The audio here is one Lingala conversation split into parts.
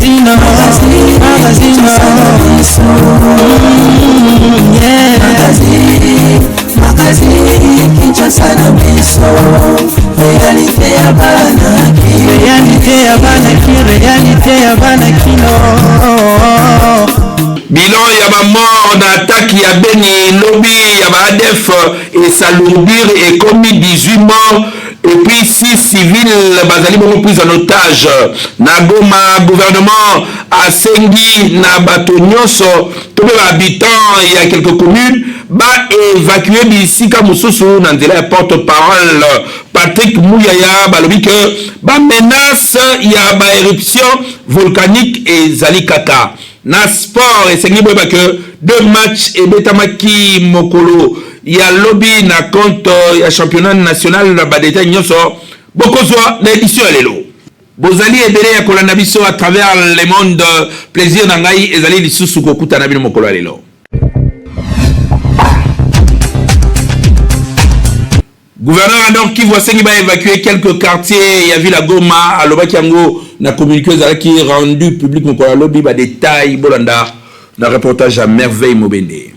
Magazine, magazine, yeah. Magazine, Kinshasa na biso, réalité ya bana Réalité ya bana ki, réalité ya bana kino. Bilan ya bamort na attaque ya Beni lobi ya baADF esalourdir, ekomi 18 morts et puis 6 civils bazali bongo prise en otage na Goma. Gouvernement asengi na bato nyonso to mpe bahabitant ya quelques communes baévacue bisika mosusu na nzela ya porte parole Patrick Muyaya. Balobi ke bamenace ya baéruption volcanique ezali kaka. Na sport, esengi boyeba ke deux match ebetamaki mokolo ya lobi na compte ya championnat national. Na badétail nyonso bokozwa na édition ya lelo. Bozali ebele ya kolanda biso à travers le monde. Plaisir na ngai ezali lisusu kokutana bino mokolo ya lelo. Gouverneur ya Nord Kivu asengi baévacuer quelques quartiers ya ville ya Goma. Alobaki yango na communiqué ezalaki rendu public mokolo ya lobi. Badétail, bolanda na reportage ya Merveille Mobende.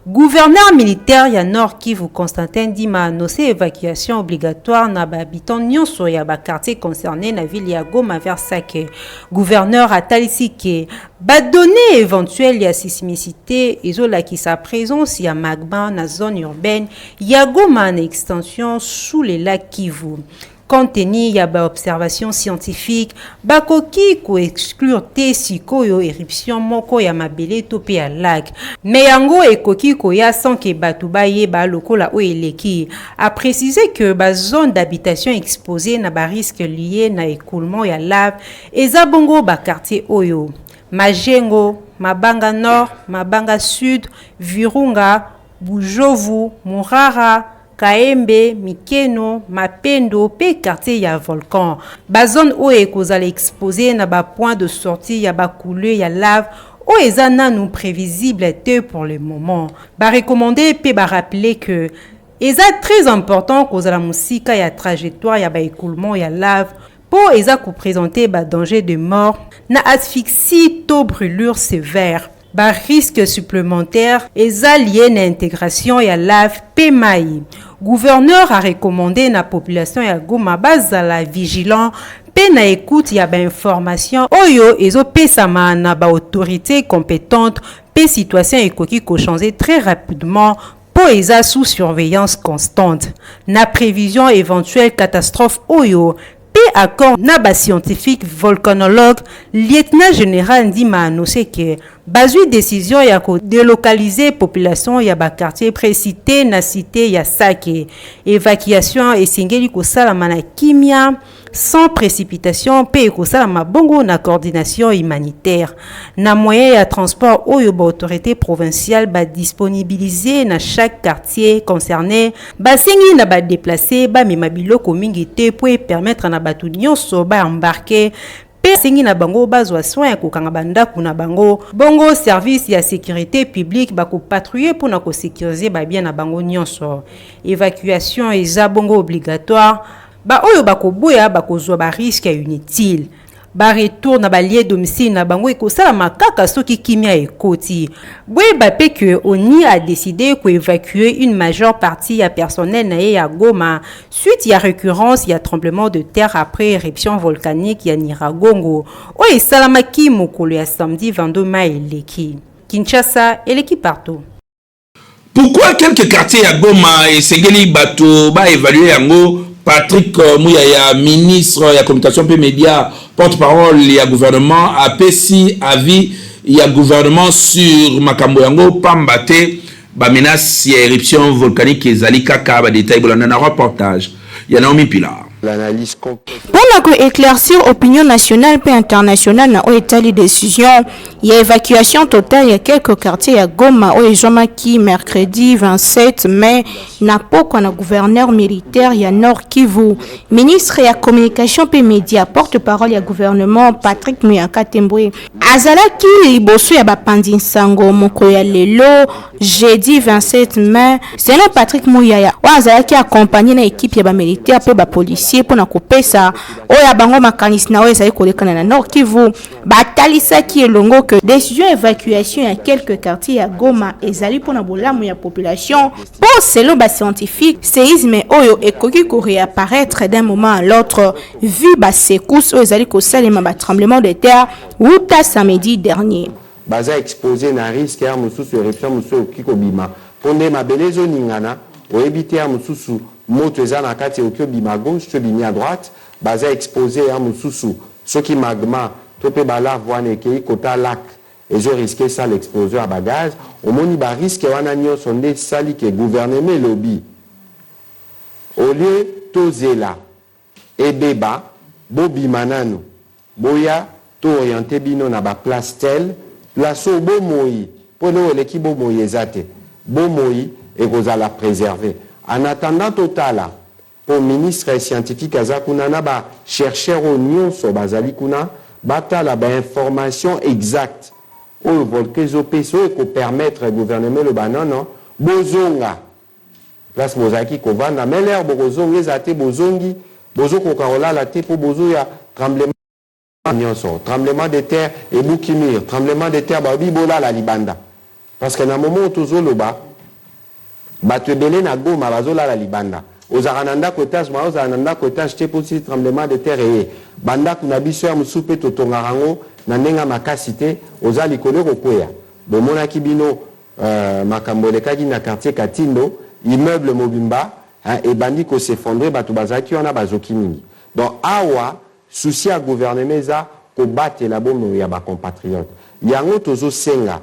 Gouverneur militaire ya Nord Kivu, Constantin Ndima, annoncé évacuation obligatoire na bahabitant nyonso ya baquartier concerné na ville ya Goma vers Sake. Gouverneur atalisi ke badonnées éventuelles ya sismicité ezolakisa présence ya magma na zone urbaine ya Goma na extension sous le lac Kivu. Compte tenu ya baobservation scientifique, bakoki koexclure te sikoyo éruption moko ya mabele to mpe ya lac, me yango ekoki koya sans ke bato bayeba lokola oyo eleki. Aprécise que bazone d'habitation exposé na barisque lié na écoulement ya lave eza bongo baquartier oyo: Majengo, Mabanga Nord, Mabanga Sud, Virunga, Bujovu, Murara, Kaembe, Mikeno, Mapendo mpe quartier ya Volcan. Bazone oyo ekozala exposé na bapoint de sortie ya bacoulée ya lave oyo eza nanu prévisible te pour le moment. Barecommande mpe barappele que eza très important kozala mosika ya trajectoire ya baécoulement ya lave mpo eza koprésente badanger de mort na asphyxie to brûlure sévère. Barisque supplémentaire eza lié na intégration ya lave mpe mai. Gouverneur arecommande na population ya Goma bazala vigilant mpe na écoute ya bainformation oyo ezopesama na baautorité compétente, mpe situation ekoki kochange très rapidement mpo eza sous surveillance constante. Na prévision éventuelle catastrophe oyo mpe accord na bascientifique volcanologue, lieutenant général Ndima annoncé ke bazwi décision ya kodélocaliser population ya baquartier précité na cité ya Sake. Évacuation esengeli kosalama na kimia, sans précipitation, mpe ekosalama bongo na coordination humanitaire na moyen ya transport oyo baautorité provinciale badisponibilize na chaque quartier concerné. Basengi na badéplacés bamema biloko mingi te mpo epermettre na bato nyonso baembarke, mpe asengi na bango bazwa soin ya kokanga bandako na bango. Bongo service ya sécurité publique bakopatrouille mpona kosécuriser babien na bango nyonso. Évacuation eza bongo obligatoire. Baoyo bakoboya bakozwa barisque ya inutile. Baretour na balieu domicile na bango ekosalama kaka soki kimia ekoti. Boyeba mpe ke ONU a décidé koévacuer une majeure partie ya personnel na ye ya Goma suite ya récurrence ya tremblement de terre après éruption volcanique ya Nyiragongo oyo esalamaki mokolo ya samedi 22 mai eleki. Kinshasa eleki partout. Pourquoi quelques quartiers ya Goma esengeli bato baévacuer yango? Patrick Muyaya, ministre ya communication mpe média, porte-parole ya gouvernement, apesi avis ya gouvernement sur makambo yango, pamba te bamenace ya éruption volcanique ezali kaka. Badétail, bolanda na reportage ya Naomi Pilar. L'analyse complète. Mpona koéclaircir opinion nationale mpe internationale na oyo etali décision ya évacuation totale ya quelques quartiers ya Goma oyo ezwamaki mercredi 27 mai na pokwa na gouverneur militaire ya Nord Kivu, ministre ya communication mpe média, porte-parole ya gouvernement, Patrick Muyaya Katembwe, azalaki liboso ya bapanzi nsango mokolo ya lelo jeudi 27 mai. Selon Patrick Muyaya, oyo azalaki accompagné na équipe ya bamilitaire mpe bapolicier. dossier mpo na kopesa oyo ya bango makanisi na oyo ezali kolekana na Nord Kivu. Batalisaki elongo que décision ya évacuation ya quelques quartiers ya Goma ezali mpo na bolamu ya population, mpo selon ba scientifiques, séisme oyo ekoki ko réapparaître d'un moment à l'autre vu ba secousses oyo ezali kosalema, ba tremblement de terre wuta samedi dernier. Baza exposé na risque ya mosusu, éruption mosusu ekoki kobima, mpo nde mabele ezoningana, oyebi te ya mosusu moto eza na kati, ekoki obima gauche to ebimi à droite. Baza exposé ya mosusu soki magma to mpe ba lave wana ekei kota lac, ezorisquer esala explosion ya bagaz. Omoni barisque wana nyonso nde esali ke gouvernement elobi, au lieu tozela ebeba, bobima nanu, boya toorienter bino na baplace tel place oyo bomoi, mpo eloko eleki bomoi eza te, bomoi ekozala préservé. En attendant totala, mpo ministre scientifique aza kuna na bachercheur oyo nyonso bazali kuna, batala bainformation exacte oyo volcan ezopesa, oyo ekopermettre gouvernement eloba: "Nono, bozonga place bozalaki kovanda." Mais l'heure bokozonga, eza te bozongi, bozokoka kolala te, mpo bozoya tremblement nyonso, tremblement de terre ebuki mur, tremblement de terre, balobi bolala libanda, parce que na moment oyo tozoloba, bato ebele na Goma bazolala libanda. Ozalaka na ndako étage, ma ozala na ndako étage te, mpo si tremblement de terre eye, bandako na biso ya mosusu mpe totongaka yango na ndenge ya makasi te, oza likolo, ekokweya. Bomonaki bino makambo elekaki na quartier Katindo, immeuble mobimba, hein, ebandi kos'effondrer, bato bazalaki wana bazoki mingi. Donc awa souci ya gouvernement eza kobatela bomoi ya bacompatriote. Yango tozosenga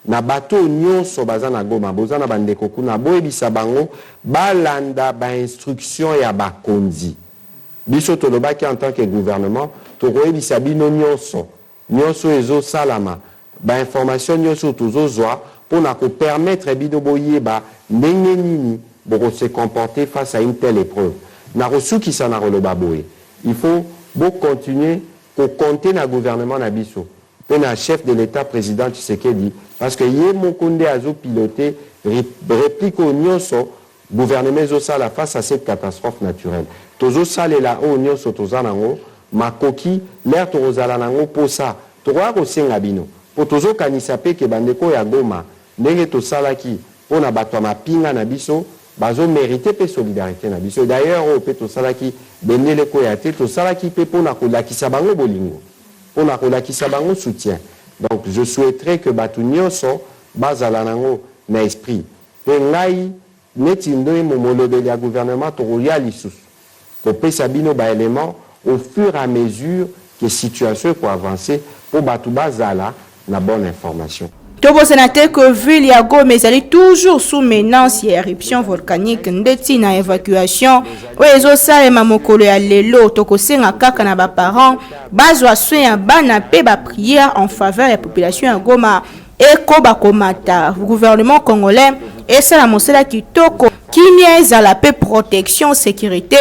na bato nyonso baza na Goma, boza na bandeko kuna, boyebisa bango balanda bainstruction ya bakonzi. Biso tolobaki, en tant que gouvernement, tokoyebisa bino nyonso nyonso ezosalama, bainformation nyonso tozozwa mpona kopermettre bino boyeba ndenge nini bokose comporter face à une telle épreuve. Nakosukisa na koloba boye: il faut bocontinuer kocompter na gouvernement na biso mpe na chef de l'État, président Tshisekedi, parce que ye moko nde azopilote réplique oyo nyonso gouvernement ezosala face à cette catastrophe naturelle. Tozosalela oyo nyonso toza nango makoki. L'heure tokozala nango mposa, tokoya kosenga bino, mpo tozokanisa mpe ke bandeko ya Goma, ndenge tosalaki mpo na bato ya mapinga na biso, bazomériter mpe solidarité na biso. D'ailleurs, oyo mpe tosalaki, bendele koya te, tosalaki mpe mpona kolakisa bango bolingo, mpona kolakisa bango soutien. Donc je souhaiterais que bato nyonso bazala nango na esprit. Mpe ngai neti nde molobeli ya gouvernement, tokoya lisusu kopesa bino baélément au fur et à mesure que situation ekoavance, mpo bato bazala na bonne information. Tobosana te ke ville ya Goma ezali toujours sous menace ya éruption volcanique. Nde ntina évacuation oyo ezosalema mokolo ya lelo. Tokosenga kaka na baparent bazwa soin ya bana mpe baprière en faveur ya population ya Goma ekoba komata. Gouvernement congolais esala mosala kitoko, kimia ezala mpe protection, sécurité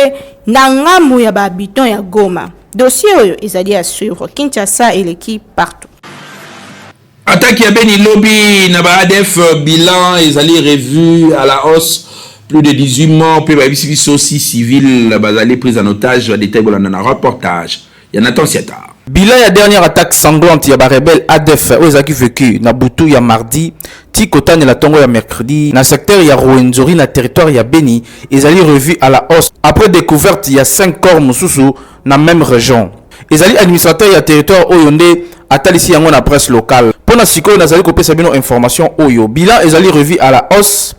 na ngambu ya bahabitant ya Goma. Dossier oyo ezali ya suivre. Kinshasa eleki partout. Attaque ya Beni lobi na ba ADF, bilan ezali revu à la hausse, plus de 18 morts, mpe bayebisi biso 6 civils bazali prise en otage. Badetail bolanda na reportage ya Nathan Siata. Bilan ya dernière attaque sanglante ya barebelle ADF oyo ezalaki vécu na butu ya mardi ti kotanela ntongo ya mercredi na secteur ya Ruwenzori na territoire ya Beni ezali revu à la hausse après découverte ya 5 corps mosusu na même région. Ezali administrateur ya territoire oyo nde atalisi yango na presse locale. Mpo na sikoyo nazali kopesa bino information oyo, bilan ezali revu à la hausse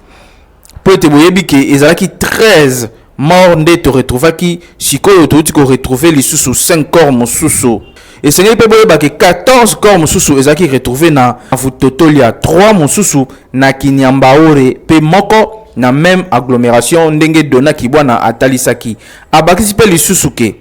mpo ete boyebi ke ezalaki 13 mort nde toretrouvaki, sikoyo touti koretrouver lisusu 5 corps mosusu. Esengeli mpe boyeba ke 14 corps mosusu ezalaki retrouvé na Vutotolia, 3 mosusu na Kinyambaore mpe moko na même agglomération, ndenge Dona Kibwana atalisaki. Abakisi mpe lisusu ke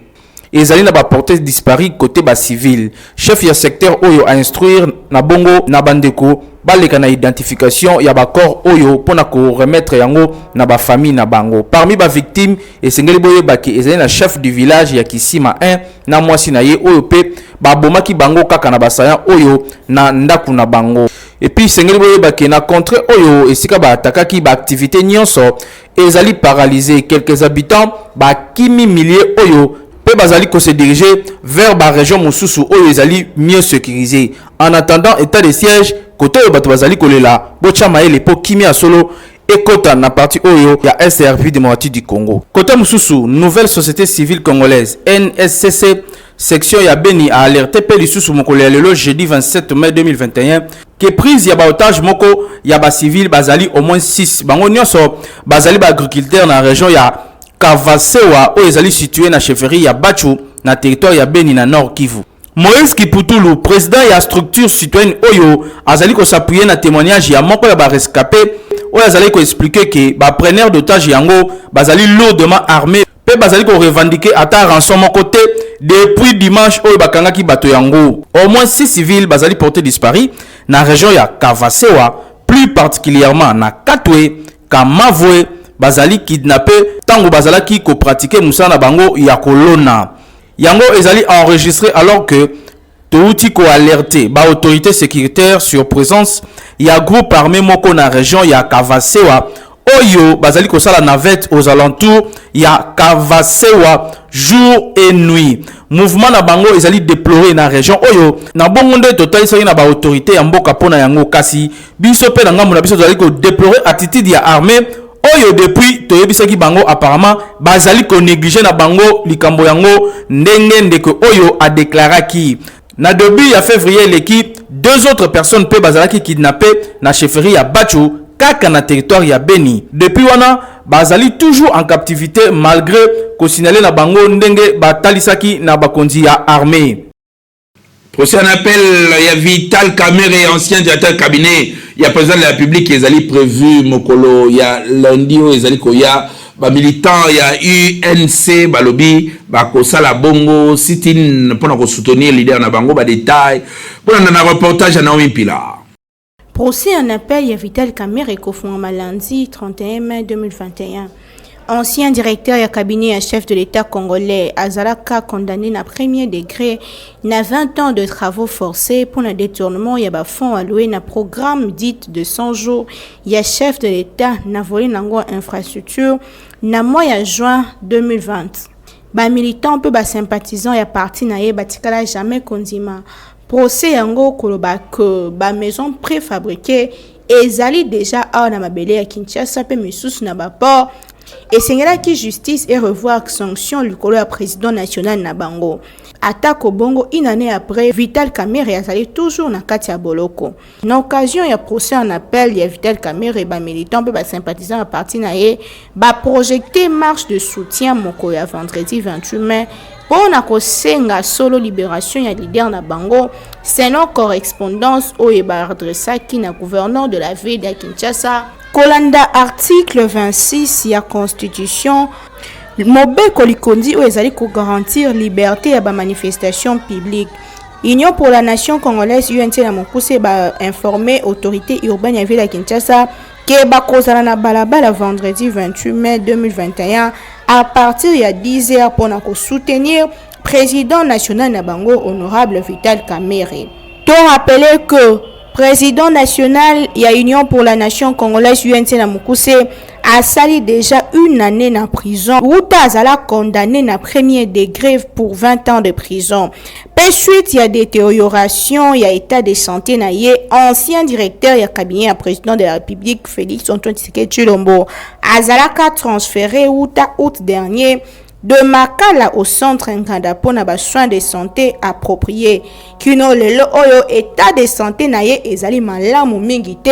ezali na baportés disparus côté bacivile. Chef ya secteur oyo ainstruire na bongo na bandeko baleka na identification ya bacorps oyo mpona koremettre yango na bafamille na bango. Parmi bavictime, esengeli boyebaki ezali na chef du village ya Kisima 1 na mwasi na ye oyo mpe babomaki bango kaka na basayan oyo na ndako na bango. Et puis esengeli boyeba ke na contree oyo esika ba attaquaki ba activites nionso ezali paralyse, quelques habitants bakimi milieu oyo pe bazali ko se diriger vers ba regions mosusu oyo ezali mieux securise. En attendant etat de siège, kote oyo bato bazali kolela botia mayele po kimia ya solo ekota na partie oyo ya Est ya Republique democratique du Congo. Kote mosusu, Nouvelle Societe Civile Congolaise, NSCC, section ya Beni a alerte pe lisusu mokolo ya lelo jeudi 27 mai 2021 que prise ya ba otages moko ya ba civils bazali au moins 6, bango nionso bazali ba agriculteurs na region ya Kavasewa oyo ezali situee na chefferie ya Batshu na territoire ya Beni na Nord-Kivu. Moïse Kiputulu, president ya structure citoyenne oyo azali ko s'appuyer na temoignage ya moko ya ba rescapes oyo azalaki ko expliquer que ba preneurs d'otages yango bazali lourdement armes mpe bazali ko revendiquer ata rançon moko te depuis dimanche oyo bakangaki bato yango. Au moins 6 civils bazali portes disparus na region ya Kavasewa, plus particulièrement na Katwe, Kamavwe, bazali kidnapper tango bazalaki ko pratiquer mosala na bango ya kolona. Yango ezali enregistre alors que towuti ko alerter ba autorites securitaires sur presence ya groupe arme moko na region ya Kavasewa oyo bazali kosala navette aux alentours ya Kavasewa jour et nuit. Mouvement na bango ezali deplorer na region oyo, na bongo nde totalisaki na ba autorites ya mboka mpo na yango, kasi biso mpe na ngambo na biso tozali ko deplorer attitude ya armee oyo depuis toyebisaki bango apparemment bazali ko negliger na bango likambo yango ndenge ndeko oyo a declaraki. Na debut ya fevrier eleki, deux autres personnes mpe bazalaki kidnappees na chefferie ya Batshu kaka na territoire ya Beni. Depuis wana bazali toujours en captivite malgre ko signaler na bango ndenge batalisaki na bakonzi ya armee. Procès en appel ya Vital Kamerhe, ancien directeur cabinet ya président de la République, ezali prévu mokolo ya lundi oyo ezali koya. Ba militants ya UNC balobi bakosala bongo sit-in mpona kosoutenir leader na bango. Ba détails mpona na reportage ya Naomi Mpila. Procès en appel ya Vital Kamerhe ekofungwama lundi 31 mai 2021. Ancien directeur ya cabinet ya chef de l'Etat congolais azalaka condamné na premier degré na 20 ans de travaux forcés mpo na detournement ya ba fonds alloués na programme dit de 100 jours ya chef de l'Etat na volet nango ya infrastructure na mois ya juin 2020. Ba militants mpe ba sympathisants ya parti na ye batikala jamais kondima Procès yango koloba que ba maisons prefabriquees ezali dejà awa na mabele ya Kinshasa mpe misusu na ba ports, esengelaki justice e revoir sanction likolo ya president national na bango. Atako bongo, une annee après, Vital Kamerhe azali toujours na kati ya boloko. Na occasion ya procès en appel ya Vital Kamerhe, ba militants mpe ba sympathisants ya parti na ye ba projecter marche de soutien mokolo ya vendredi 28 mai mpo na kosenga solo liberation ya leader na bango, selon correspondance oyo ba adressaki na gouverneur de la ville ya Kinshasa. Kolanda article 26 ya constitution, mobeko likonzi oyo ezali ko garantir liberte ya ba manifestations publiques, Union pour la nation congolaise, UNC na mokuse, ba informer autorité urbaine ya ville ya Kinshasa ke bakozala na balabala vendredi 28 mai 2021 à partir ya 10 heures pona ko soutenir président national na bango honorable Vital Kamerhe. To rappeler que président national ya Union pour la nation congolaise, UNC na mokuse, asali déjà une année na prison wuta azala condamné na premier degré pour 20 ans de prison pe suite ya détérioration ya état de santé na ye. Ancien directeur ya cabinet ya président de la République Félix Antoine Tshisekedi Tshilombo azalaka transféré wuta août dernier de Makala au centre Nganda mpona ba soins de santé appropriés. Kino lelo oyo, état de santé na ye ezali malamu mingi te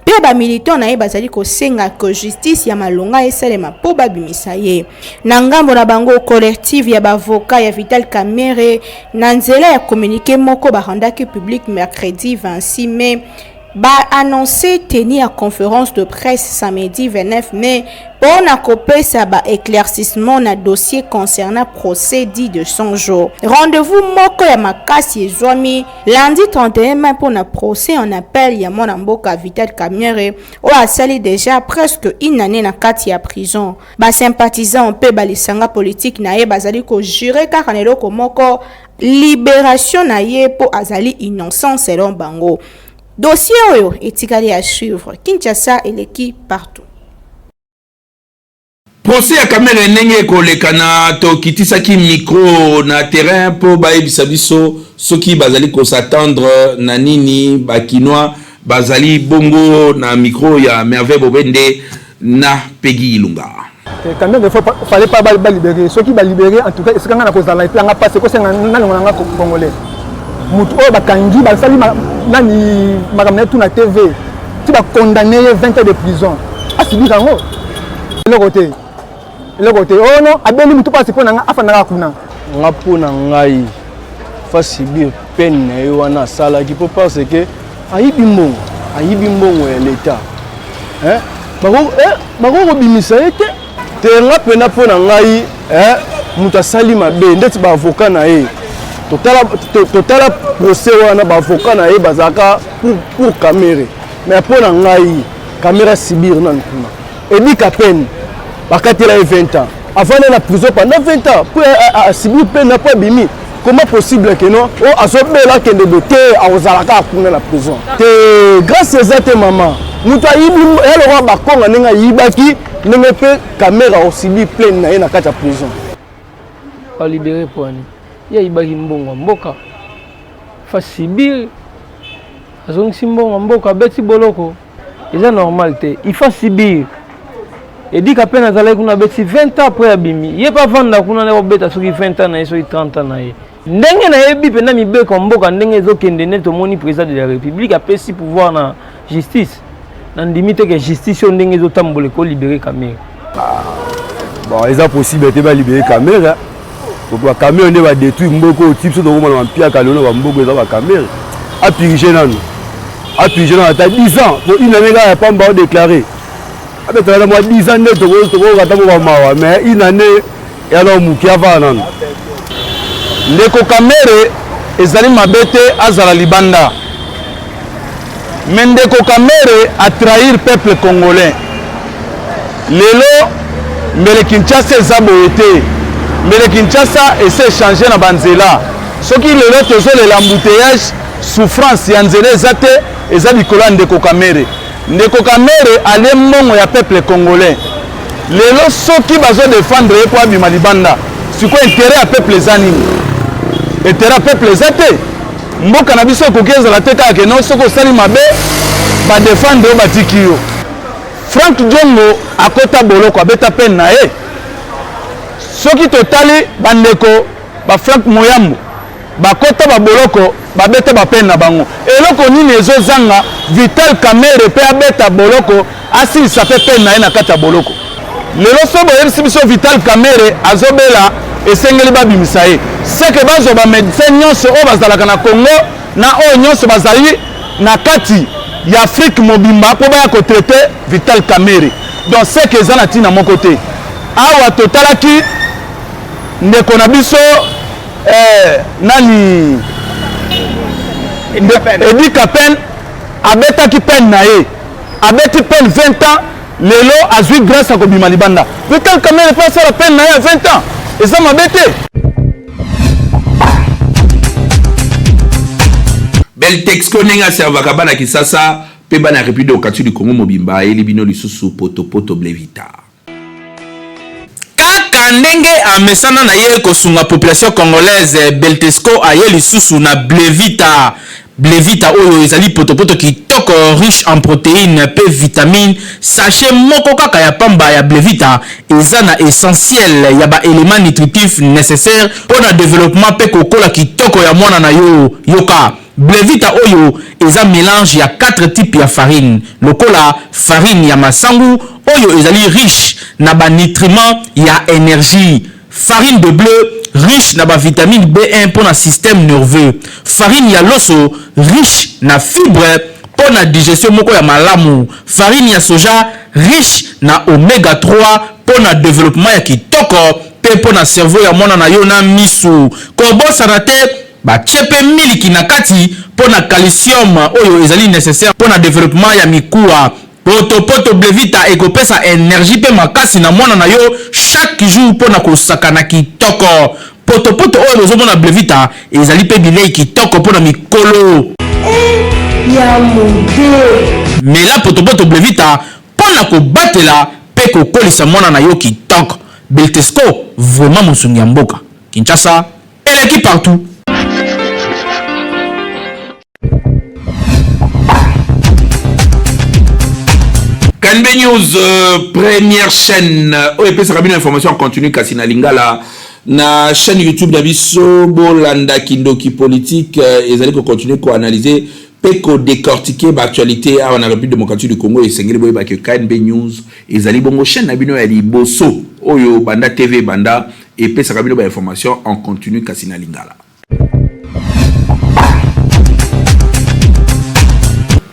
mpe ba militants na ye bazali kosenga ke justice ya malonga esalema mpo babimisa ye. Na ngambo na bango, collective ya bavoka ya Vital Kamerhe, na nzela ya communiqué moko barendaki public mercredi 26 mai, ba annonce tenue ya conférence de presse samedi 29 mai mpo na kopesa ba éclaircissement na dossier concernant procès dit de 100 jours. Rendez-vous moko ya makasi ezwami lundi 31 mai mpo na procès en appel ya mwana mboka Vital Kamerhe oyo asali déjà presque une année na kati ya prison. Ba sympathisants mpe balisanga politique na ye bazali kojurer kaka na eloko moko, libération na ye, mpo azali innocent selon bango. Dossier oyo etikali à suivre. Kinshasa eleki partout. Procès ya Kamerhe ndenge ekolekana, tokitisaki micro na terrain mpo bayebisa biso soki bazali ko s'attendre na nini. Ba Kinois bazali bongo na micro ya Merveille Bobende na Peggy Ilunga. Kamerhe, fallait pas ba libérer. Soki ba libérer, en tout cas esika nga na kozala eplanga mpasi, ekosenga nalongo na nga congolais. Motu oyo bakangi, basali nani makambo na ye tu na TV, ti bacondamner ye 20 ans de prison, asubir yango, eloko te, eloko te. Oh non, abeli motu mpasi mpo na nga afandaka kuna. Nga, mpo na ngai, fa subir peine na ye wana asalaki, mpo parce que ayibi mbongo, ayibi mbongo ya leta. Bakoki kobimisa ye te te. Nga mpena, mpo na ngai, moto asali mabe ndeti baavocat na ye, totala procès wana, baavocat na ye bazalaka pour Kamerhe. Mais mpo na ngai, Kamerhe asubir nanu kuna. Ebika peine bakatela ye 20 ans, avanda na prison pendant 20 ans po asubir peine na po abimi. Comment possible ke non, oyo azobela, akende bo te, akozala kaka kuna na prison te? Grâce eza te, mama. Moto ayibi ya lokola bakonga, ndenge ayibaki, ndenge mpe Kamerhe asubir peine na ye na kati ya prison. Balibérer po ani ye ayibaki mbongo ya mboka, fa subir, azongisi mbongo ya mboka, abeti boloko, eza normal te. Il faut subir. Edika mpe nazalaki kuna, abeti 20 ans, après abimi. Ye mpe avanda kuna nde kobeta soki 20 ans na ye, soki 30 ans na ye. Ndenge nayebi mpenza mibeko ya mboka ndenge ezokende, nde tomoni président de la République apesi pouvoir na justice. Nandimi te ke justice oyo ndenge ezotambola ekolibérer Kamerhe. Bon, eza possible te balibérer Kamerhe. Bakamere nde badétruire mboka oyo. Ti biso tokomona bampiaka lelo na bamboka, eza bakamere. Apurger nanu, apurger nanu ata 10 ans, po une année kaka ya pamba odéclare, abetaka na mwa 10 ans nde tokoyoka ata mo bamawa. Mais une année eya nao moke, avaa nanu. Ndeko Kamerhe, ezali mabe te azala libanda, mais ndeko Kamerhe atrahir peuple congolais. Lelo mbele Kinshasa eza boye te, mbele Kinshasa ese échange na banzela. Soki lelo tozolela embouteillage, souffrance ya nzela eza te, eza likolo ya ndeko Kamerhe. Ndeko Kamerhe alie mbongo ya peuple congolais. Lelo soki bazodéfendre ye mpo abima libanda, sikoyo intérêt ya peuple eza nini? Intérêt ya peuple eza te. Mboka na biso ekoki ezala te kaka keno soki osali mabe, badéfendre yo, batiki yo. Frank Diongo akota boloko, abeta peine na ye. Soki totali bandeko bafrank Moyambo, bakota baboloko, babeta bapeine na bango. Eloko nini ezozanga Vital Kamerhe mpe abeta boloko, asilisa mpe peine na ye na kati ya boloko? Lelo so boyebisi biso Vital Kamerhe azobela, esengeli babimisa ye, seke bazwa bamédecin nyonso oyo bazalaka na Congo na oyo nyonso bazali na kati ya Afrique mobimba mpo baya kotraiter Vital Kamerhe. Donc seke eza na ntina moko te. Awa totalaki ndeko na biso nani, Edi Kapen, abetaki peine na ye, abeti peine 20 ans, lelo azwi grâce akobima libanda. Vital Kamerhe mpe asala peine na ye ya 20 ans, eza mabe te. Beltexco, ndenge aservaka bana Kisasa mpe bana ya République démocratique du Congo mobimba, ayeli bino lisusu potopoto Blevita. Kaka ndenge amesana na ye kosunga population congolaise, Beltesco aye lisusu na Blevita. Blevita oyo ezali potopoto kitoko, riche en protéines mpe vitamine. Sachet moko kaka ya pamba ya Blevita eza na essentiel ya baélément nutritif nécessaire mpo na développement mpe kokola kitoko ya mwana na yo. Yoka, Blevita oyo eza mélange ya 4 types ya farine, lokola farine ya masangu oyo ezali riche na banutriments ya énergie, farine de blé riche na bavitamine B1 mpo na système nerveux, farine ya loso riche na fibre mpo na digestion moko ya malamu, farine ya soja riche na oméga 3 mpo na développement ya kitoko mpe mpo na cerveau ya mwana na yo na misu. Kobosana te, batie mpe miliki na kati mpo na calcium oyo ezali nécessaire mpo na développement ya mikuwa. Potopoto Blevita ekopesa énergie mpe makasi na mwana na yo chaque jour mpo na kosakana kitoko. Potopoto oyo bozomona, Blevita, ezali mpe bilei kitoko mpo na mikolo. Ya mode. Mela potopoto Blevita mpo na kobatela mpe kokolisa mwana na yo kitoko. Beltesco vraiment mosungi ya mboka. Kinshasa eleki partout. KNB News euh, première chaîne oyo epesaka bino information en continu kasi na lingala na chaîne YouTube na biso bolanda kindoki politique euh, ezali kocontinue koanalyse mpe kodécortiquer baactualité awa na République démocratique du Congo. Esengeli boyeba ke KNB News ezali bongo chaîne na bino ya liboso oyo banda TV banda epesaka bino bainformation en continu kasi na lingala.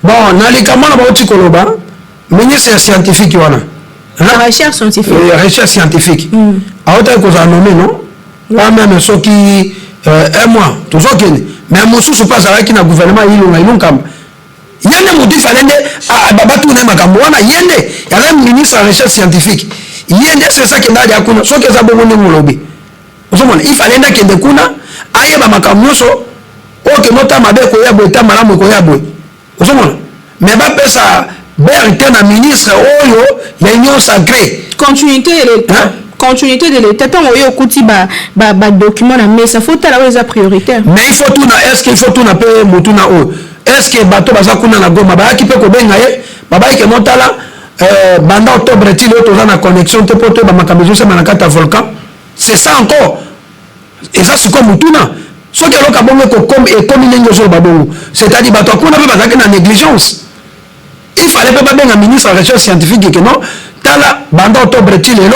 Bon, na likambo wana bauti koloba, ministre ya scientifique wana, recherche scientifique, eh, recherche scientifique mm. Autaki kozala nommé, non pas même soki euh, un mois tozokende, mais mosusu mpe azalaki na gouvernement Ilunga Ilunkamba. Ye nde motu ifale nde batuna ye makambo wana. Ye nde azali ministre ya recherche scientifique, ye nde sesa akenda alia kuna. Soki eza bongo ndenge olobi, ozomona, ifale nde akende kuna ayeba makambo nyonso oyo kende ota mabe ekoya boye, ta malamu ekoya boye, ozomona. Mais bapesa bere te na ministre oyo ya Union sacrée. Continuité de l'État, continuité de l'État. Ntango oyo okuti badocument na mesa, faut tala oyo eza prioritaire. Mais il faut tuna, est ce que il faut tuna mpe motuna oyo: est ce que bato baza kuna na Goma bayaki mpe kobenga ye, babayaki ke motala euh, banda octobre ti lelo toza na connexion te mpo toyeba makambo ezosema na kati ya volcan? C'est ça encore, eza sikoyo motuna. Soki eloko ya bongo ekomi ndenge ozoloba bongo, c'est-à-dire bato ya kuna mpe bazalaki na négligence. Il fallait mpe babenga ministre ya recherche scientifique ke non, tala, banda octobre ti lelo,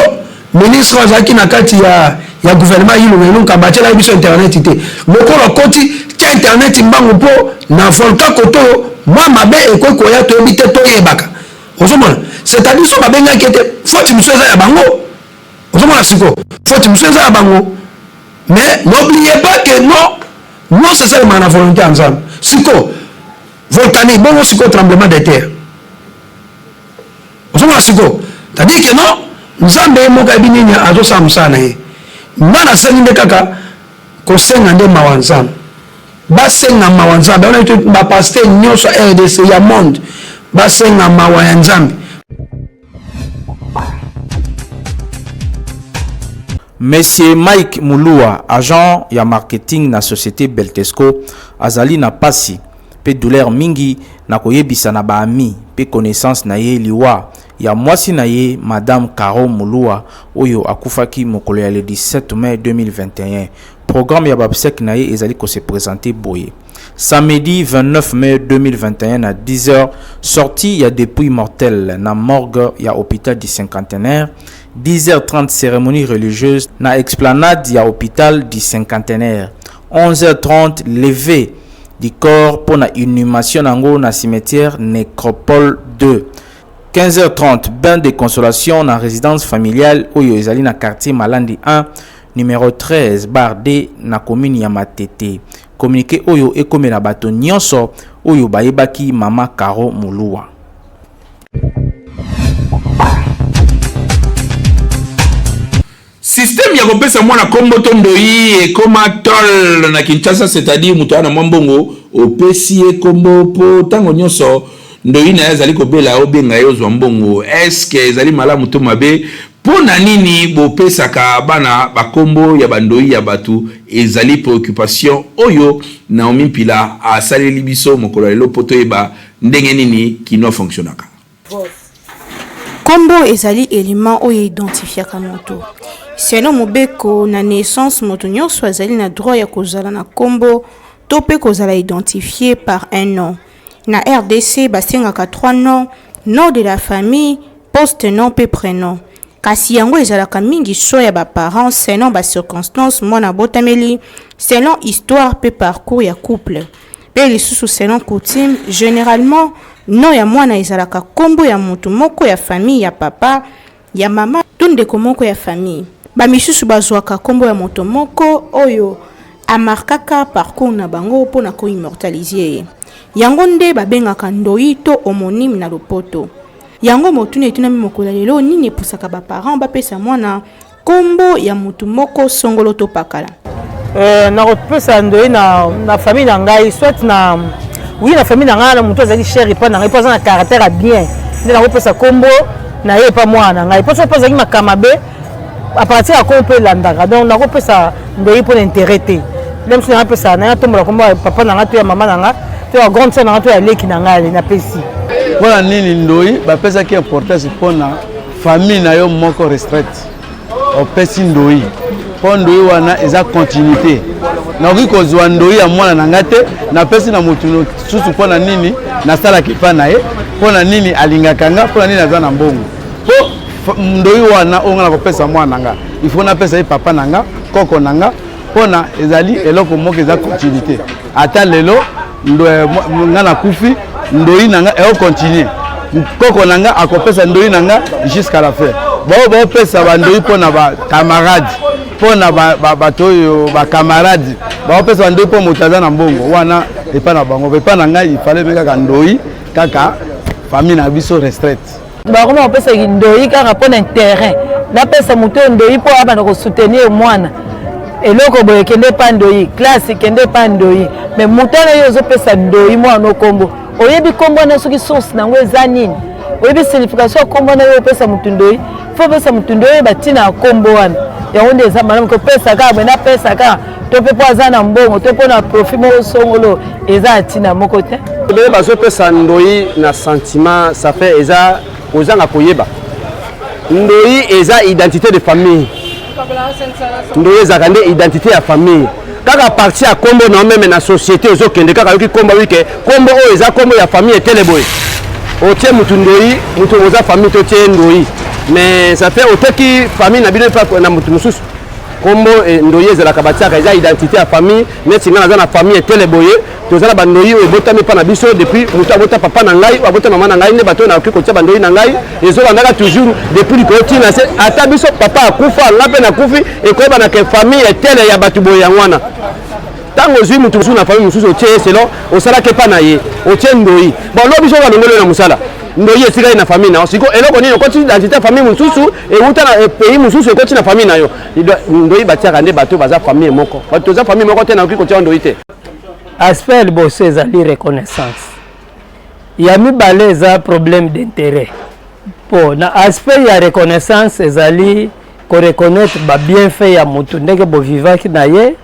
ministre oyo azalaki na kati ya gouvernement Ilunga Ilunkamba atielaki biso internet te. Lokola okoti, tia internet mbangu mpo na volcan kote oyo mwa mabe ekoki koya, toyebi te, toyebaka. Ozomona, c'est-à-dire so babengaki ete faute mosusu eza ya bango. Ozomona sikoyo, faute mosusu eza ya bango, mais n'oubliez pas que non, nyonso esalemaka na volonté ya Nzambe. Sikoyo volcanique bongo, sikoyo tremblement de terre, ozomona sikoyo, c'est-à-dire que non, Nzambe ye moko ayebi nini azosala mosala na ye. Nga nasengi nde kaka kosenga nde mawa Nzambe, basenga mawa Nzambe wana, bapaster nyonso ya RDC, ya monde, basenga mawa ya Nzambe. Monsieur Mike Mulua, agent ya marketing na société Beltesco, azali na pasi pe douleur mingi na koyebisa na ba amis pe connaissance na ye liwa ya mwasi na ye Madame Caro Mulua oyo akufaki mokolo ya le 17 mai 2021. Programme ya ba obsèques na ye ezali ko se presenter boye. Samedi 29 mai 2021 na 10h, sortie ya depouille mortelle na morgue ya hôpital du Cinquantenaire. 10h30 cérémonie religieuse na esplanade ya hôpital du Cinquantenaire. 11h30 levée du corps mpo na inhumation nango na cimetière Nécropole 2. 15h30 bain de consolation na résidence familiale oyo ezali na quartier Malandi 1 numéro 13 bar D na commune ya Matete. Communiqué oyo ekomela bato nyonso oyo bayebaki mama Caro Muluwa. Système ya kopesa mwana kombo to ndoyi ekoma tol na Kinshasa, c'est-à-dire moto wana mwa mbongo opesi ye kombo mpo ntango nyonso ndoyi na ye azali kobela, obenga ye ozwa mbongo. Est-ce ezali malamu to mabe? Mpo na nini bopesaka bana bakombo ya bandoi ya bato? Ezali préoccupation oyo Naomi Mpila asaleli biso mokolo ya lelo mpo toyeba ndenge nini kino fonctionnaka. Kombo ezali element oyo identifiaka moto. Selon mobeko, na naissance moto nyonso azali na droit ya kozala na kombo to mpe kozala identifie par un nom. Na rdc basengaka trois noms, nom de la famille, post-nom mpe prenom. Kasi yango ezalaka mingi choix ya ba parents selon ba circonstances mwana abotameli, selon histoire mpe parcours ya couple. Mpe lisusu selon coutume, generalement nom ya mwana ezalaka kombo ya mutu moko ya famille ya papa, ya mama to ndeko moko ya famille. Ba misusu bazuaka kombo ya moto moko oyo a markaka parcours na bango mpo na ko immortaliser ye. Yango nde babengaka ndoyi to homonyme na lopoto. Yango motuna etunami mokolo ya lelo, nini epusaka ba parents bapesa mwana kombo ya mutu moko songolo to pakala? Euh, nakopesa ndoyi na, na famille na ngai, soit na Oui, na famille na ngai na moto azalaki cher epa na ngai mpo aza na caractère ya bien nde nakopesa nkombo na ye epa mwana na ngai mpo soki mpo azalaki makambo mabe à partir ya kombo mpe elandaka. Donc nakopesa ndoi mpo na intérêt te. Nde mosusu nanga pesa nanga tombola kombo ya papa na ngai to ya mama na ngai to ya grande sœur na ngai to ya leki na ngai napesi. Mpo na nini ndoi bapesaki importance mpo na famille na yo moko restreinte? Opesi ndoi mpo ndoi wana eza continuité. Nakoki kozwa ndoi ya mwana na ngai te, napesi na moto mosusu. Mpo na nini nasalaka epai na ye? Mpo na nini alingaka nga? Mpo na nini aza na mbongo? Mpo ndoi wana oyo nga nakopesa mwana na nga, il faut napesa ye papa na nga, koko na nga, mpona ezali eloko moko eza continuité. Ata lelo nga nakufi, ndoi na nga ekocontinue, koko na nga akopesa ndoi na nga jusqu'à la fin. Bao baopesa bandoi mpo na bacamarade, mpo na bato oyo bacamarade baopesa bandoi mpo moto aza na mbongo wana epai na bango. Epai na ngai ifale mpe kaka ndoi kaka famille na biso restreinte. Bakoma kopesa ndoi kaka mpo na intérêt. Napesa moto oyo ndoi mpo abanda kosoutenir mwana, eloko boye kende epa ndoi, classe kende epa ndoi. Mais moto wana yo ozopesa ndoi mwana okombo, oyebi nkombo wana soki source nango eza nini? Oyebi signification ya nkombo wana? Yo opesa motu ndoi, fo opesa motu ndoi oyeba ntina ya nkombo wana. Yango nde eza malamu. Kopesa kaka boye, napesa kaka to mpe mpo aza na mbongo to mpo na profit moko songolo, eza ya ntina moko te. Ebele bazopesa ndoi na sentiment, ça fait eza kozanga koyeba. Ndoi eza identité de famille. Ndoi ezalaka nde identité ya famille kaka parti ya kombo na meme na société. Ozokende kaka yoki kombo wike, kombo oyo eza kombo ya famille etele boye, otie mutu ndoi, mutu oza famille totie ndoi, mais ça fait oteki famille na bino na mutu mosusu. Kombo ndoi ezalaka batiaka eza identité ya famille. Neti ngai naza na famille etele boye, toza na bandoi oyo ebotami mpa na biso depuis moto abota papa na ngai, oyo abota mama na ngai, nde bato oyo nakoki kotia bandoi na ngai. Ezolandaka toujours depuis likolo ntina se. Ata biso papa akufa, nga mpe nakufi, ekoyebana ke famille etele ya bato boye. Yango wana ntango ozwi moto mosusu na famille mosusu, otie ye selon osalaki epa na ye, otie ndoi. Bon, lobi soki balongoli yo na mosala, ndoi etikali na famille na yo. Siko eloko nini? Okoti identité ya famille mosusu, euta na pays mosusu, ekoti na famille na yo. Ndoi batiaka nde bato baza famille moko. Bato toza famille moko te, nakoki kotia ndoi te. Aspect ya liboso ezali reconnaissance, ya mibale eza problème d'intérêt. Mpo na aspect ya reconnaissance, ezali koreconnaître babienfait ya motu ndenge bovivaki na ye,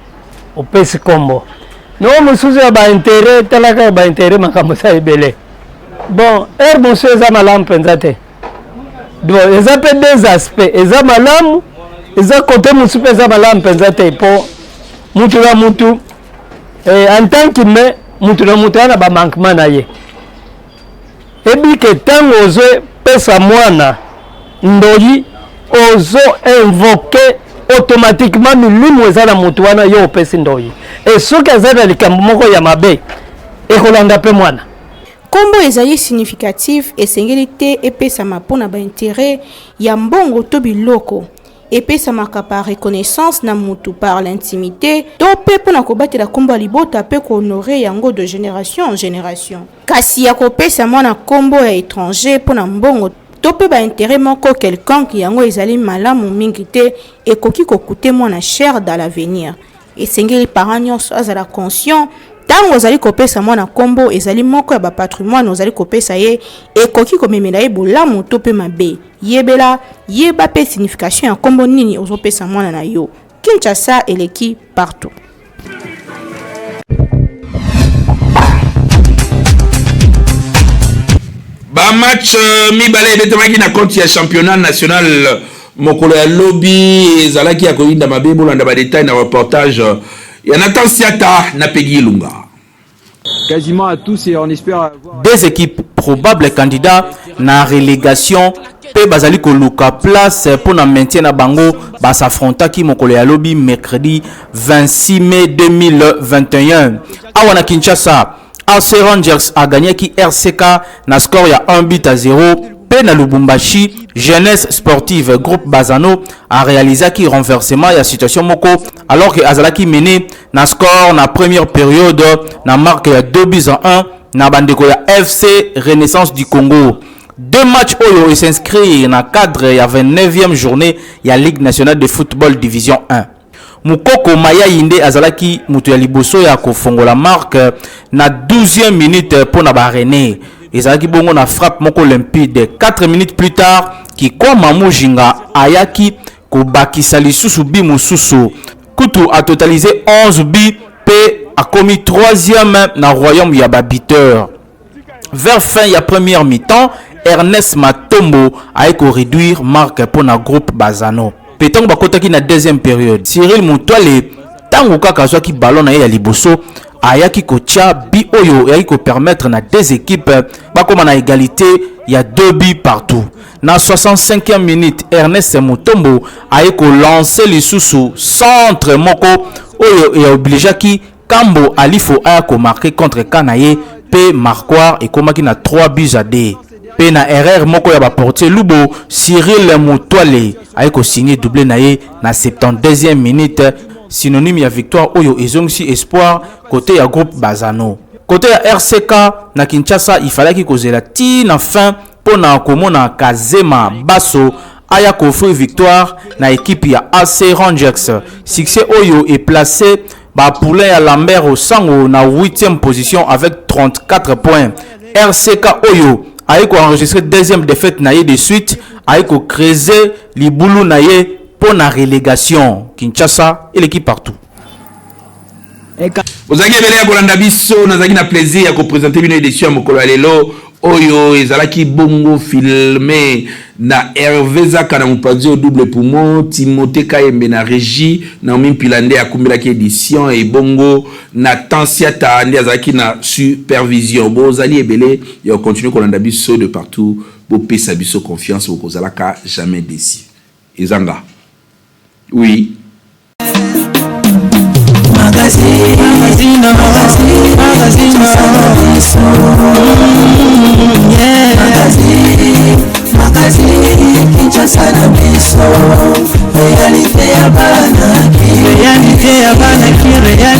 opesi nkombo noko mosusu ya baintérêt. Talaka ya baintérêt, makambo eza ebele. Bon, heure mosusu eza malamu mpenza te. Bon, eza mpe deux aspects: eza malamu, eza kote mosusu mpe eza malamu mpenza te, mpo mutu na mutu en tant qu'humain, mutu na mutu aza na bamanquement na ye. Ebike ntango ozopesa mwana ndoi, ozo invoke automatiquement milimo eza na motu wana yo opesi ndoi, e soki aza na likambo moko ya mabe, ekolanda mpe mwana. Nkombo ezali significatif, esengeli te epesama mpo na ba interet ya mbongo to biloko. Epesamaka par reconnaissance na mutu, par l'intimite, to mpe mpo na kobatela nkombo ya libota mpe ko honorer yango de generation en generation. Kasi ya kopesa mwana nkombo ya etranger mpo na mbongo to mpe ba interet moko quelconque, yango ezali malamu mingi te, ekoki ko couter mwana cher dans l'avenir. Esengeli parent nionso azala conscient tango ozali kopesa mwana nkombo, ezali moko ya ba patrimoine ozali kopesa ye, ekoki komemela ye bolamu to mpe mabe. Yebela, yeba mpe signification ya nkombo nini ozopesa mwana na yo. Kinshasa eleki partout. Bamatch mibale ebetamaki na compte ya championnat national mokolo ya lobi ezalaki ya koyinda mabe. Bolanda badetail na reportage ya Nathan Siata na Peggy Ilunga. Quasiment à tous et on espère avoir Deux équipes probables candidats na relégation mpe bazali koluka place mpo na maintien na bango bas'affrontaki mokolo ya lobi mercredi 26 mai 2021 awa na Kinshasa. AC Rangers agagnaki RCK na score ya 1 but à 0 mpe na Lubumbashi, Jeunesse Sportive Groupe Bazano a réalisaki renversement ya situation moko alors que azalaki mené na score na première période na marque ya 2 buts à 1 na bandeko ya FC Renaissance du Congo. Deux matchs oyo s'inscrire na cadre ya 29e journée ya Ligue nationale de football division 1. Mukoko Mayayi nde azalaki moto ya liboso ya kofongola marque na 12e minute mpo na ba Rennais. Ezalaki bongo na frappe moko limpide. 4 minutes plus tard, Kikwama Mujinga ayaki kobakisa lisusu but mosusu. Kutu a totaliser 11 buts mpe akomi troisième na royaume ya ba buteurs. Vers fin ya première mi-temps, Ernest Matombo aye ko réduire marque mpo na groupe Bazano. Mpe ntango bakotaki na deuxième periode, Cyril Mutwale ntango kaka azwaki ballon na ye ya liboso ayaki kotia but oyo eyaki ko permettre na deux équipes bakoma na égalité ya 2 buts partout. Na 65e minute, Ernest Mutombo aye ko lancer lisusu centre moko oyo eobligeaki Kambo Alifo aya ko marquer contre camp na ye mpe marquoir ekomaki na 3 buts à 2. Mpe na erreur moko ya ba portier Lubo, Cyril Mutwale aye ko signer double na ye na 72e minute, synonyme ya victoire oyo ezongisi espoir cote ya groupe Bazano. Cote ya RCK na Kinshasa, il fallaki kozela ti na fin mpo na komona Kazema Baso aya ko offrir victoire na equipe ya AC Rangers. Succès oyo e placer ba poulains ya Lambert Osango na huitième position avec 34 points. RCK oyo aye ko enregistrer deuxième défaite na ye de suite, aye ko creuser libulu na ye mpo na relégation. Kinshasa eleki partout. Bozalaki ebele ya kolanda biso, nazalaki na plaisir ya kopresente bino edition ya mokolo ya lelo oyo ezalaki bongo filme na Herve Zaka na mopanzi oyo double poumon, Timothée Kayembe na régie, Naomi Mpila nde akumbelaki edition ebongo na Tansiata nde azalaki na supervision. Bozali ebele ya kocontinue kolanda biso de partout, bopesa biso confiance, bokozalaka jamais déçu. Eza nga. Oui. Réalité ya bana ki, réalité.